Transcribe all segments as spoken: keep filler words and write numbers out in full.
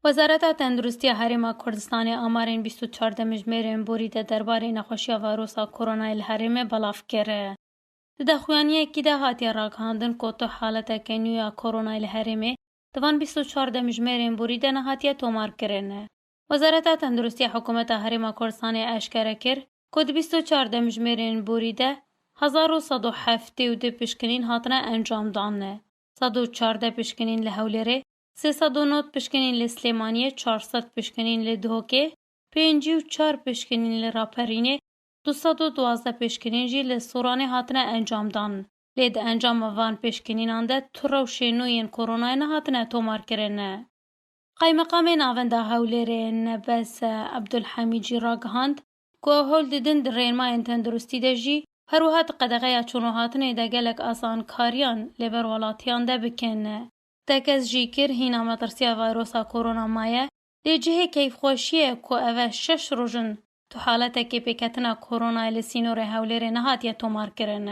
Wezareta Tenduristiya Herêma Kurdistanê amarên bîst û çar demjimêrên borî de derbarê nexweşiya vayrosa koronayê li herêmê belav kir. Di daxuyaniyekî de hatiye ragihandin ku tu haleteke nû ya koronayê li herêmê di van bîst û çar demjimêrên borî de nehatiye tomarkirin. Wezareta Tenduristiya Hikûmeta Herêma Kurdistanê eşkere kir ku di bîst û çar demjimêrên borî de hezar û sed û heftê û du pişkinîn hatine encamdan. Sed û çardeh pişkinîn li Hewlêrê, sê sed û nod pişkinîn li Silêmaniyê, çar sed pişkinîn li Duhokê, pêncî û çar pişkinîn li Raperînê, du sed û duwazdeh pişkinîn jî li Soranê hatine encamdan. Lê di encama van pişkinînan de tu rewşên nû yên koronayê nehatine tomarkirin. Qaymeqamê Navenda Hewlêrê Nebes Ebdulhemîd jî ragihand ku ew hewl didin di rênmayên tenduristî de jî, her wiha di qedexeya çûn û hatinê de gelek asankariyan li ber welatiyan de bikin. Tekez jî kir, hîna metirsiya vayrosa korona maye, lê cihê keyfxweşiyê ye ku ev e şeş roj in tu haletekê pêketina koronayê li sînorê Hewlêrê nehatiye tomarkirin.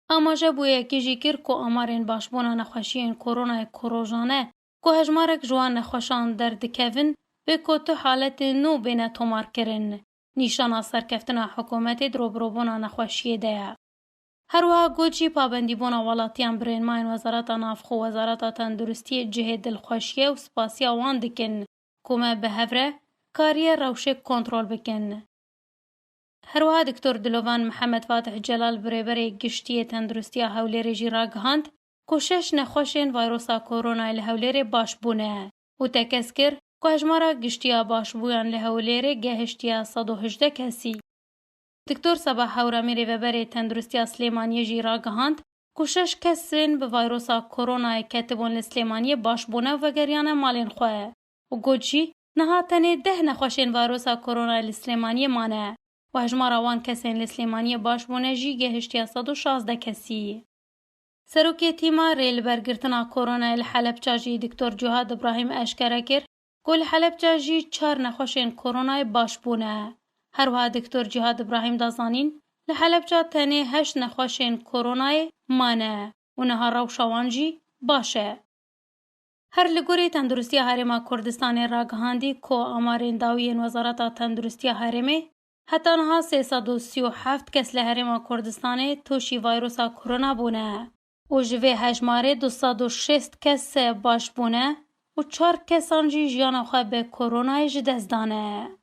Amaje bûyekî jî kir ku amarên başbûna nexweşiyên koronayê ku rojane ku hejmarek ji wan nexweşan derdikevin, bê ku tu haletên nû bêne tomarkirin, nîşana serkeftina hikûmetê di rûbirûbûna nexweşiyê de ye. Her wiha got jî, pabendîbûna welatiyan bi rênmayên Wezareta Navxwe û Wezareta Tenduristiyê cihê dilxweşiyê û spasiya wan dikin ku me bi hev re kariye rewşek kontrol bikin. Her wiha Doktor Dilovan Mihemed Fatih Celal, birêberê giştî yê Tenduristiya Hewlêrê jî ragihand ku şeş nexweşên vayrosa koronayê li Hewlêrê baş bûne û tekez kir ku hejmara giştî ya başbûyan li Hewlêrê gehiştiye sed û hejdeh kesî. Doktor Seba Hewramî, rêveberê Tenduristiya Silêmaniyê jî ragihand ku şeş kesên bi vayrosa koronayê ketibûn li Silêmaniyê baş bûne û vegeriyane malên xwe û got jî, niha tenê deh nexweşên vayrosa koronayê li Silêmaniyê mane û hejmara wan kesên li Silêmaniyê baş bûne jî gehiştiye sed û şazdeh kesî. Serokê tîma rêlibergirtina koronayê li Helebca jî Doktor Cihad Ibrahîm eşkere kir ku li Helebca jî çar nexweşên koronayê baş bûne. Her wiha Doktor Cihad Ibrahîm da zanîn, li Helebca tenê heşt nexweşên koronayê mane û niha rewşa wan jî baş e. Her li gorî Tenduristiya Herêma Kurdistanê ragihandî ku amarên dawî yên Wezareta Tenduristiya Herêmê, heta niha sê sed û sî û heft kes li Herêma Kurdistanê tûşî vayrosa korona bûne û ji vê hejmarê du sed û şêst kes baş bûne û çar kesan jî jiyana xwe bi koronayê ji dest dane.